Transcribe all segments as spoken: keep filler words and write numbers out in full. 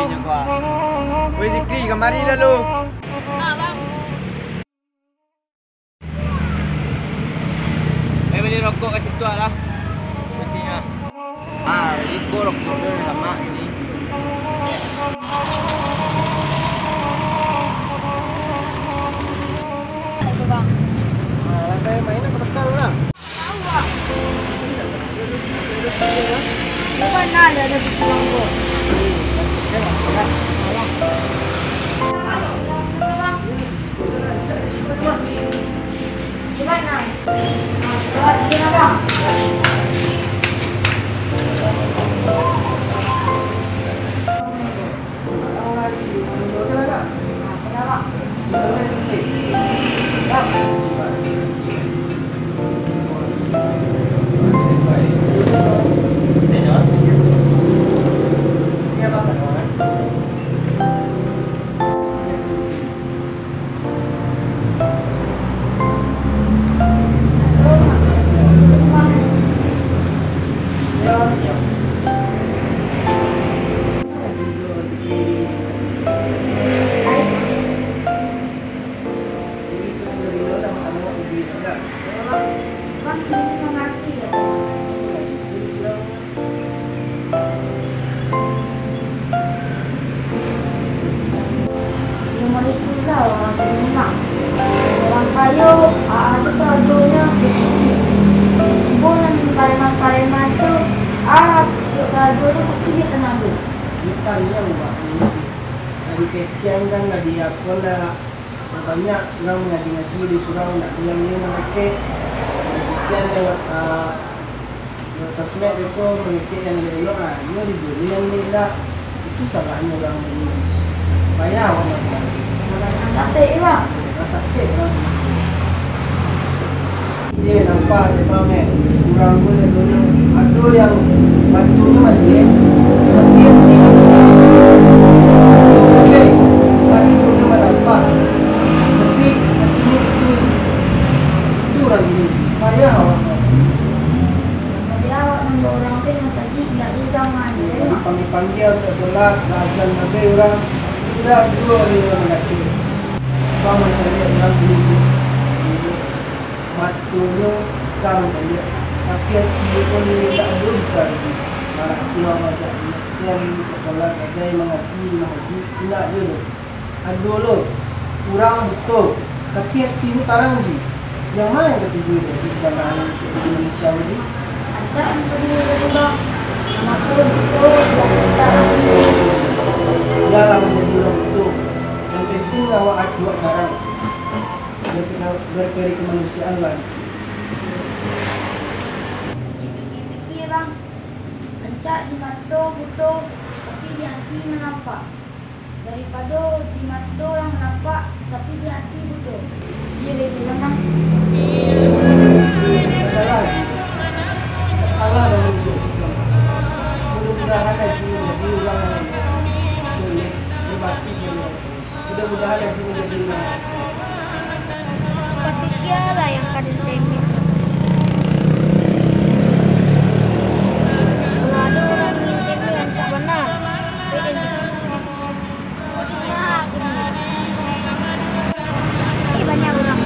Weh Zikri, kamari lah lu. Eh, bali rokok ka situ lah. Putihnyo. Ah, iko rokok tu lamak ni. Ayo, Bang. Ah, lah, main ka pasar lah. Bukan ada, ada di tukang kok. Nomor itu lah urang di rumah. Urang kayo, aa, asa karajonyo. Ibo nan pareman-pareman tu, aa, karajo tu pasti di tanago. Bukan yang buat ini. Dari kecil kan, dari apa lah, banyak urang mangaji-ngaji di surau, nak bilang dia mangecek. Dari kecil lewat, aa, Sosmed tu mangecek yang elok-elok, ah, iyo diberi yang indak. Itu salahnyo urang tu. Payah awak nak bilang. Sasek, Bang. Urang sasek urang tu. Iyo, nampak dek Bang, eh. Urang tu sadonyo ado yang batunyo maliek, tapi yang indak. Oke, batunyo manampak, tapi atinyo putuih. Itu urang gilo. Payah awak tu. Jadi awak mambao urang tu masajik, indak didangakan. Dipanggia-panggia untuak solat, lah azan maghrib urang, indak juo inyo mangecek. Bang mancaliak urang dulu tu. Matonyo bisa mancaliak, tapi atinyo pun indak ado bisa lagi. Malah kiro maajak inyo pian untuak solat, gadai mangaji di masajik, indak juo doh. Ado lo, urang buto, tapi atinyo tarang ji. Yang ma nan katuju tu, si sadangkan manusia ko ji? Rancak nan katuju tadi, Bang. Nan mato buto, buto tarang. Iyolah, manjadi urang buto. Yang penting awak ati awak tarang. Berperi-, berperi kemanusiaan lah. Pikir-pikir, Bang. Rancak di mato buto, tapi di ati manampak. Daripado di mato urang nampak, tapi di ati buto. Iyo, batua, Bang. Salah. Salah dalam hidup Islam. Mudah-mudahan Haji manjadi urang nan soleh, babakti ka urang tua. Mudah-mudahan Haji manjadi urang nan sukses. Sepatu sia lah yang ka den semeh. Kalau ado urang ingin semeh, rancak bana. Tapi den Ini banyak urang.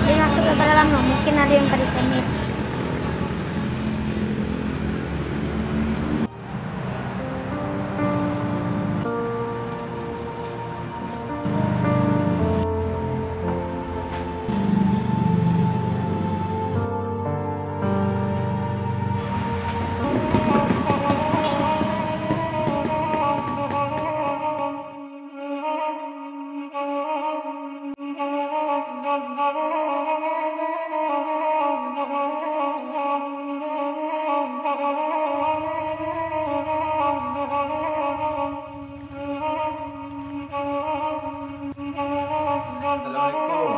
Dia masuk ka dalam no, mungkin ada yang ka disemeh. Assalamualaikum.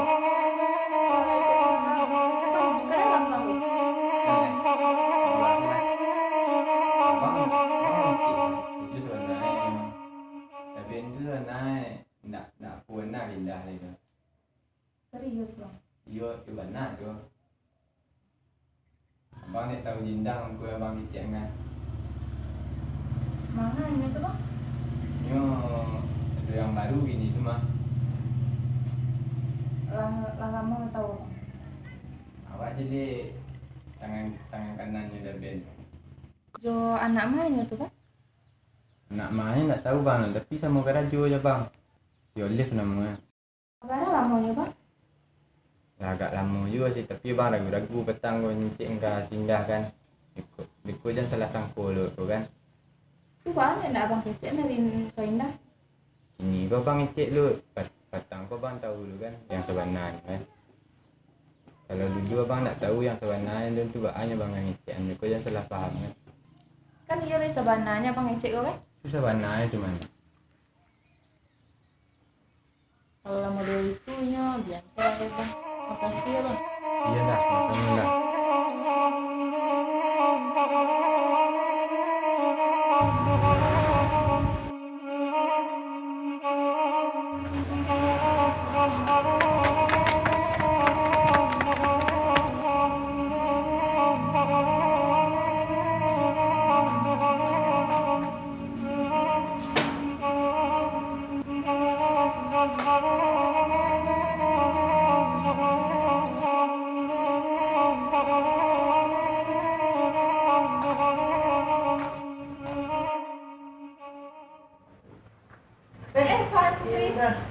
Abang, abang okey, okey sabananyo. Tapi itu sabananyo ndak, ndak pernah pindah lai tu. Serius, Bang? Iyo, tu bana tu. Abang dek tahu jindang mangko abang kecek angah. Manga nyo tu, Bang? Nyo ado yang baru kini tu mah. Lah, lah lamo tau, Bang? Awak caliak tangan, tangan kanannyo Daben. Jo anak ma nyo tu, Bang? Anak ma nyo ndak tau, Bang, tapi samo karajo jo, Bang. Si Olive namonyo. Bara lamonyo, Bang? Lah, agak lamo juo sih, tapi Bang ragu-ragu patang ko ngecek ka si Indah kan. Beko, beko jan salah sangko lo ko kan. Tu baa ndak Abang kecek dari ka Indah? Kini ko Abang ngecek lo, pat-, patang ko Abang tau lo kan, yang sabananyo kan. Kalau dulu Abang ndak tau yang sabananyo tu, baa nyo Abang ngecek, beko jan salah paham kan. Kan iyo lai sabananyo Abang ngecek ko kan? Tu sabananyo tu mah. Kalau model itu nyo biaso lah, Bang. Makasih ya, Bang. Iyo dah, samo-samo dah. Eh, Fadli. Indah.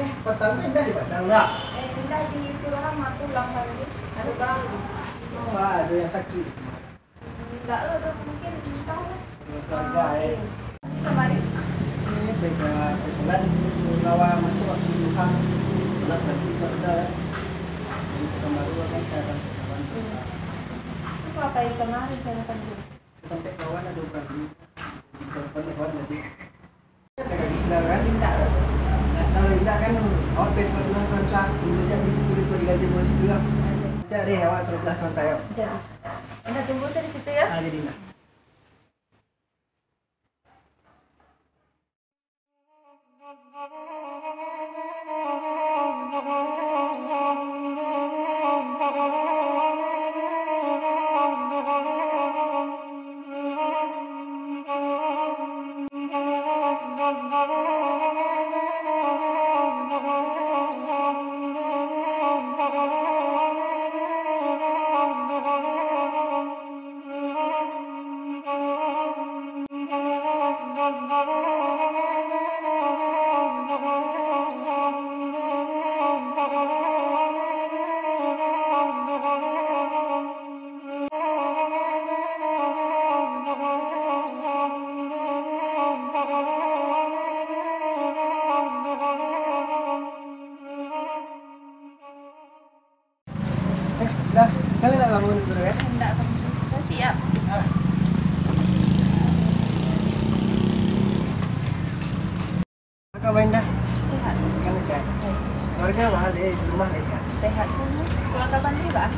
Eh, patang tu Indah di Padang dak? Eh, Indah di Siloam, aku ulang Fadli. Ada baru. Oh, ada yang sakit. Indak lah, dah mungkin tahu lah. Keluarga, eh. Kamari? Ini beda pesanan, bawa masuk waktu duha. Salat lagi, salat dah. Ini pekan baru kan, kawan-kawan. Itu apa yang kemarin saya tadi? Sampai kawan ada berani. Kawan-kawan tadi. Indah kan? Indah. Nah, kalau Indah kan, awak tes salat duha serentak. Indonesia di situ, di gazebo situ lah. Siap deh, awak salat duha serentak, yuk. Jadi. Indah tunggu saya di situ ya. Ah, jadi Indah. Eh, dah, kalian nak bangun dulu ya? Enggak, Bang. Dah siap. Alah. Apa kabar, Indah? Sehat. Kan sehat. Baik. Keluarga bahal, eh, di rumah lah sehat. Sehat semua. Keluarga Pandri, Bang?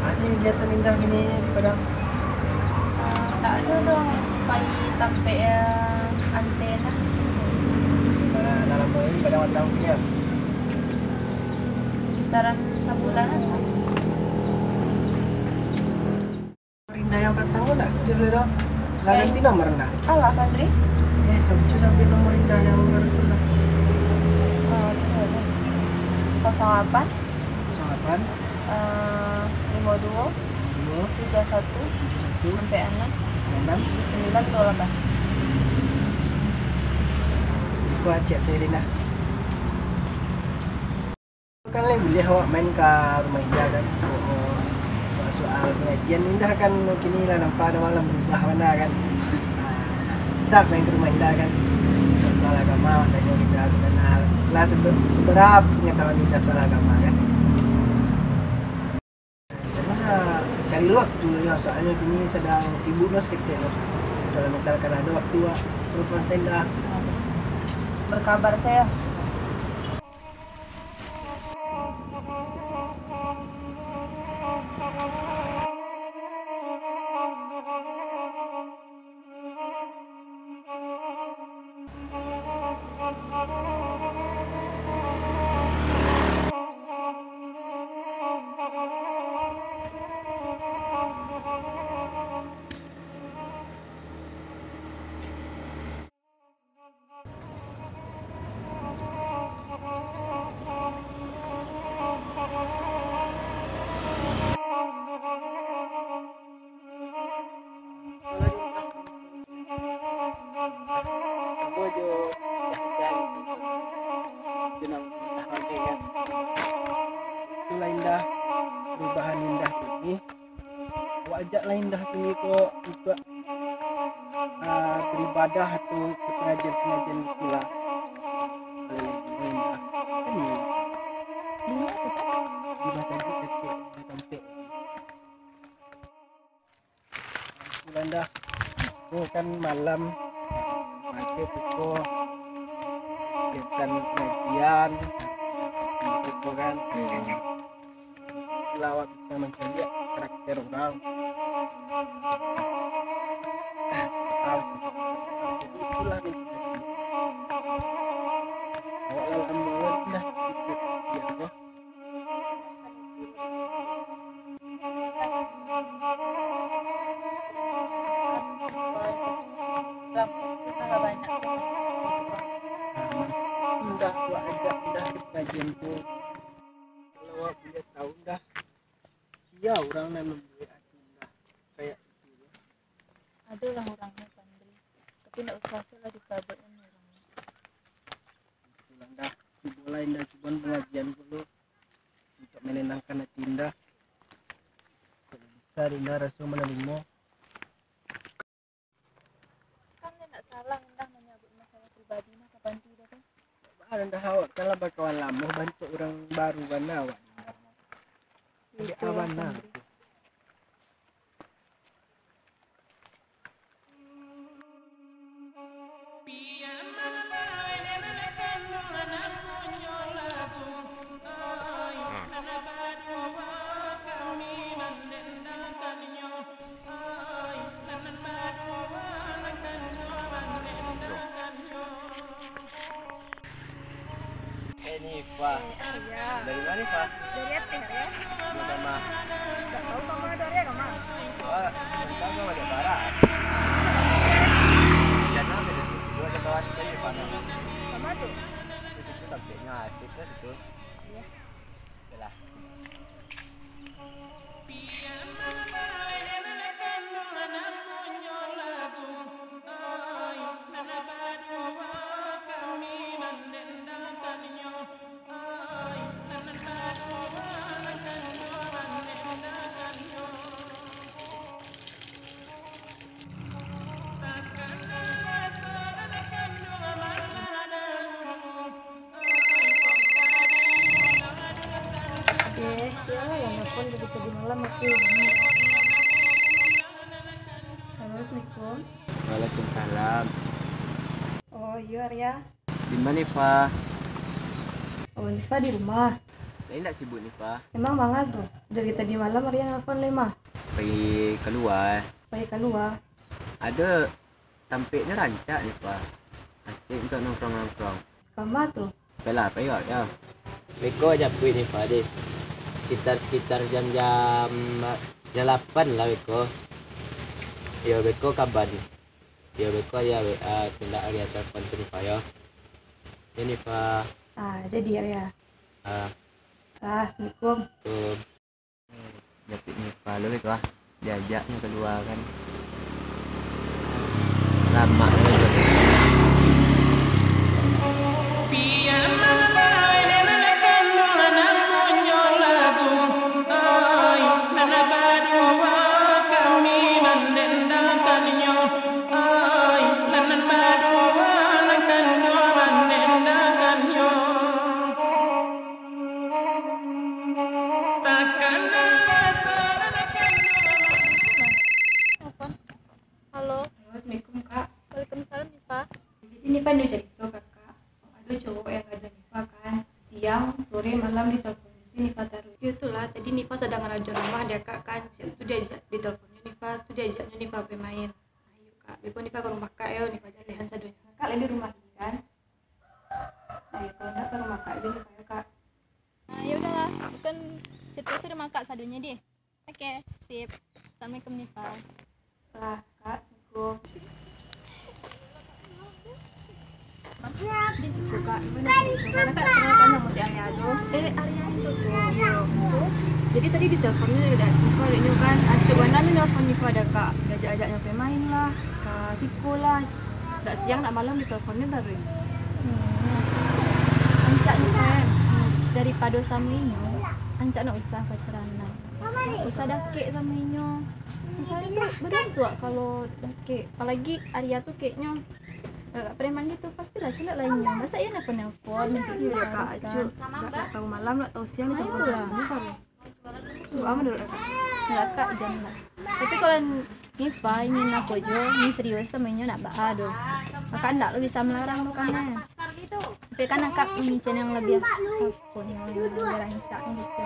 Masih kegiatan Indah gini di Padang? Eh, tak ada dong. Pai tampek, eh, antena. Mana dalam ini Padang Watang punya? Sekitaran sabulanan lah. Nomor Indah yang patang ko ndak aktif lai doh. Lah ganti nomor Indah. Alah, Pandri. Eh, sampai, sampai nomor Indah yang baru tu lah. Oh, iya, iya. Kosong delapan. Kosong delapan. Eh, lima dua. Lima dua. Tujuh satu. Tujuh satu. Sampai enam. Enam. Sembilan dua lapan. Kuat cek saya Indah. Kan lai buliah awak main ka rumah Indah kan. Soal pengajian Indah kan kini lah nampak ado malam berubah bana kan. Nah, bisa main ka rumah Indah kan. Soal agama awak tanyo Indah sudah lah, lah sebe-, seberapa pengetahuan Indah soal agama kan. Cuma cari waktu lah, soalnyo kini sadang sibuk lo saketek lo. Kalau misalkan ado waktu, awak telepon saya Indah. Berkabar saya. ah, beribadah atau ke pengajian-pengajian itu lah. Kalau lagi main lah. Kan ni. Di mana tu, Kak? Di masjid dekat tampek. Pulang dah. Ni kan malam. Macam tu ko. Kegiatan pengajian. Gitu kan. Kalau awak bisa mancaliak karakter urang. Tahu sih. Jadi itulah ni. Awak lah lama dah ikut dia apa. Indah, awak ajak indah di pengajian tu. Kalau awak buliah tahu dah, sia urang nan mambuek ati indah kayak itu. Ado lah urangnyo, Pandri. Tapi ndak usah se lah disabuik urang. Pulang dah. Cubolah indah cuboan pengajian dulu. Untuk menenangkan ati indah. Kalau bisa indah raso manarimo. Kan ndak salah indah manyabuik masalah pribadi mah ka Pandri dah tu. Baa indah awak kan lah bakawan lamo, bantuak urang baru bana awak. Jadi itu, abana Pandri. Eh, Nifa. Iya. Dari mana, Nifa? Dari Aceh, ya. Dari mana? Nggak tahu kamu ada area kemana? Oh, kita mau ada barang. Jangan ada. Dua ada kawan sekali, Nifa. Sama tuh. Di situ tempatnya asik lah situ. Iya. Yalah. Eh, sia lah yang nelpon dari tadi malam aku. Halo, assalamualaikum. Waalaikumsalam. Oh, iyo, Arya. Di mana, Nifa? Oh, Nifa di rumah. Lain tak sibuk, Nifa? Emang manga tu? Dari tadi malam Arya nelpon lai mah. Pai kalua. Pai kalua? Ado. Tampeknyo rancak, Nifa. Asik untuak nongkrong-nongkrong. Kama tu? Oke lah, pai awak yo. Beko japuik, Nifa, deh. Sekitar-sekitar jam-jam, jam lapan lah beko. Yo, beko kaban. Yo, beko aja W A, tindak Arya telepon tu, Nifa, yo. Yo, Nifa. Ah, jadi, Arya. Ah. Ah, assalamualaikum. Assalamualaikum. Japik Nifa lo itu ah, diajaknyo kalua kan. Lamak lo. Halo. Halo, assalamualaikum, Kak. Waalaikumsalam, Nifa. Jadi, Nifa nio carito, Kakak. Ado cowok yang ngarajo Nifa, kan. Siang, sore, malam ditelepon si Nifa taruih. Yo, itulah, tadi Nifa sadang ngarajo rumah di Akak, kan. Siang tu diajak, diteleponnyo Nifa, tu diajaknyo Nifa pai main. Ayo, Kak, beko Nifa ka rumah Kak, yo, Nifa jalehan sadonyo. Kakak lai di rumah, kan? Ayo, kalau ndak ka rumah Kak, jadi Nifa, yo, Kak. Ah, ya udahlah, bukan cerita sih rumah Kak sadonyo deh. Oke, sip. Assalamualaikum, Nifa. Lah, Kak, assalamualaikum. Kak, gimana, Kak? Kenalkan, nama si Arya tu. Eh, Arya itu tuh. Iya. Jadi tadi diteleponnya dari Nifa, adiknya kan. Acok bana ni nelfon Nifa dah, Kak. Diajak-ajaknya pai main lah, ka siko lah. Dak siang, dak malam diteleponnya taruih. Hmm. Rancak ni, Feb. Daripado samo inyo, rancak ndak usah pacaran lai. Ndak usah dakek samo inyo. Misalnya tu, berasuak kalau dakek, apalagi Arya tu keknyo agak preman gitu, pastilah celak lah inyo. Masa iyo nelpon-nelpon, nanti Iyo, dak, Kak, harus kan. Acuk. Dak, dak tahu malam, dak tahu siang, Ah, itulah. Ini baru. Tu, aman dulu, Kak. Kakak, jangan lah. Tapi kalau Nifa ingin apo jo, ingin serius sama inyo, nak baa doh. Kakak ndak lo bisa melarang bukan, eh. Tapi kan kakak ingin channel yang lebih, apo nyo, yang lebih rancak gitu.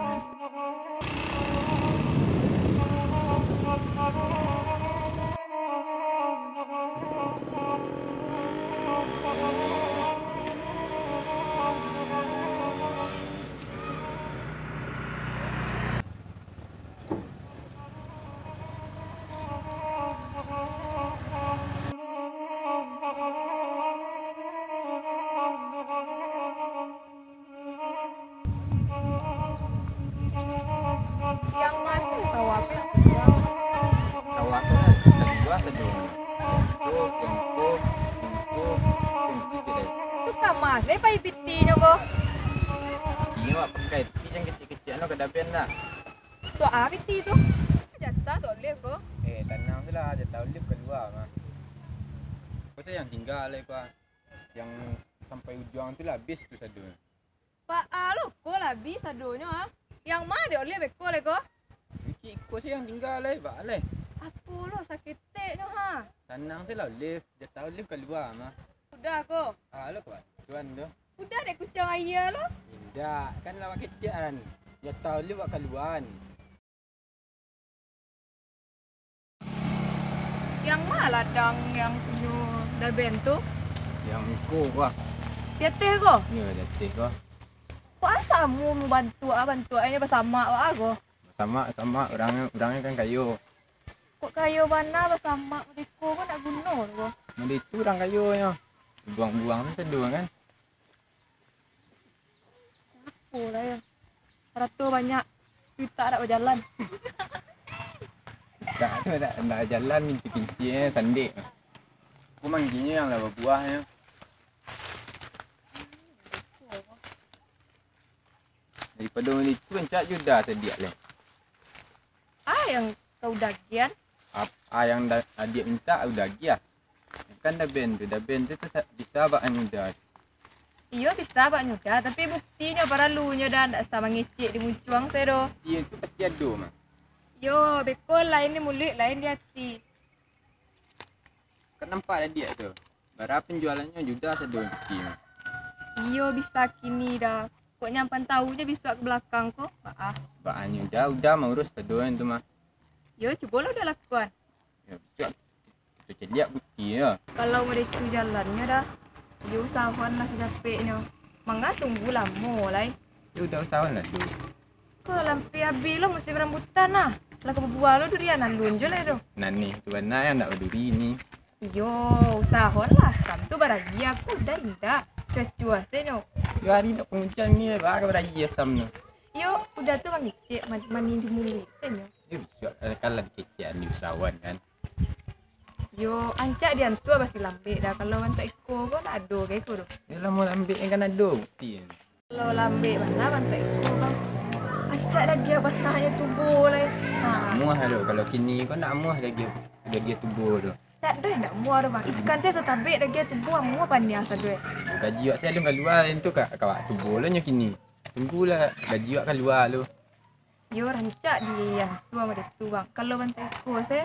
Yang mati sawah tu. Sawah tu lah, sabuah sajo. Yang tu, yang tu, yang tu, yang tu, yang tu. Tu ka mas, deh, pai pitinyo ko. Iyo, awak pakai piti yang kecik-kecik, anu, kada ben lah. Tu a piti tu? Jatah tu Olive ko. Eh, tanang tu lah, jatah Olive kalua mah. Ko tu yang tingga lai, Pak. Yang sampai ujuang tu lah, abih tu sado. Baa lo ko lah abih sadonyo, ah? Yang ma dek Olive beko lai ko? Bikik iko se yang tingga lai, baa lai. Apo lo saketeknyo, ha? Tanang se lah Olive, jatah Olive kalua mah. Udah ko? Ah, lo kuat. Tuan tu. Udah dek kuciang aia lo. Indak, kan lawak kecek an. Jatah Olive wak kaluan. Yang ma ladang yang punyo Daben tu? Yang iko ko ah. Di ateh ko? Iyo, di ateh ko. Kok asa amuah bantuak ah, bantuak inyo basamak wak ah ko? Basamak, samak, urang, urangnyo kan kayo. Kok kayo bana basamak, modeko ko nak guno ko? Modeko urang kayo nyo. Buang-buang tu sado kan. Apo lah yo. Harato banyak, utak dak bajalan. Utak tu dak, dak bajalan, pinci-pinci eh, sandik. Aku mangginyo yang lah babuahnyo. Daripado malicu, rancak jo udah sadiak lai. Ah, yang kau dagian? Ap-, ah, yang da-, adiak mintak udah agiah. Kan Daben tu, Daben tu, tu sa-, bisa bak anu udah. Iyo, bisa bak nyudah, tapi buktinyo paralunyo dah, ndak usah mangecek di muncuang se doh. Iyo, tu pasti ado mah. Iyo, beko lain di muluik, lain di ati. Kan nampak adiak tu. Bara panjualannyo jo udah sado buktinyo. Iyo, bisa kini dah. Kok nyampan tahu je bisuak ke belakang ko. Baa. Baanyo udah, udah maurus sado tu mah. Yo, cubolah udah lakuan. Yo, bisuak kito caliak bukti yo. Kalau model tu jalannyo dah, yo usahoan lah sacapeknyo. Manga tunggu lamo lai. Yo udah usahoan lah tu. Ko lampia abih lo musim rambutan nah. Lah ka babuah lo durian alun jo lai tu. Nah ni, tu bana yang ndak baduri ni. Iyo, usahoan lah. Kam tu baragi aku, udah indak. Cuacua se nyo. Yo hari ndak pangujan ni, baa ka baragi asam tu. Iyo, udah tu mangecek man-, manih di muluik se nyo. Yo, bisuak kalah dikecekan di usahoan kan. Yo, ancak diansua basi lambek dah. Kalau bantuak iko ko ndak ado ka iko tu. Yo lah, mau lambek kan ado bukti. Kalau lambek bana bantuak iko, Bang. Acak dagiah bananyo tubo lai. Ha. Ndak amuah doh, kalau kini ko ndak amuah dagiah, dagiah tubo tu. Ndak doh, ndak amuah doh, Bang. Ikan se satabek dagiah tubo, amuah paniah sadoe. Gaji wak se alun kalua, lain tu ka, ka wak tubo lo nyo kini. Tunggulah gaji wak kalua lo. Yo, rancak diansua model tu, Bang. Kalau bantuak iko se,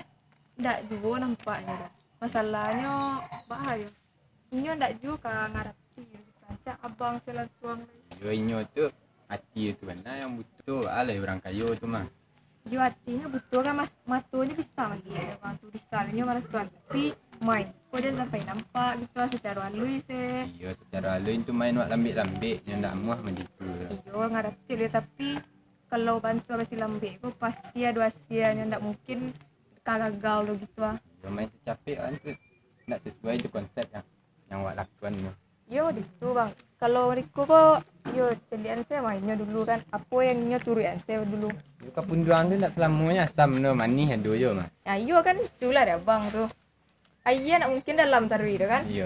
ndak juo nampaknyo doh. Masalahnyo, baa yo. Inyo ndak juo ka ngarati, rancak abang se lansuang. Iyo, inyo tu ati tu bana yang buto, alai urang kayo tu mah. Iyo, atinyo buto kan, mas-, matonyo bisa maliek, urang tu bisa inyo marasoan, tapi main ko jan sampai nampak gitu lah, sacaro alui se. Iyo, sacaro alui tu main wak lambek-lambek, nyo ndak amuah mah gitu. Iyo, ngarati lah, tapi kalau banso basi lambek ko pasti ado asianyo, ndak mungkin ka gagal lo gitu ah. Iyo, main sacapek kan tu ndak sasuai jo konsep yang, yang wak lakuan tu. Yo, di tu, Bang. Kalau Riko ko, yo, caliakan se mainnyo dulu kan. Apo yang inyo turuikan se dulu. Yo, ka punduang tu ndak salamonyo asam no, manih ado jo mah. Ah, iyo kan, itulah dek abang tu. Aia ndak mungkin dalam taruih tu kan. Iyo.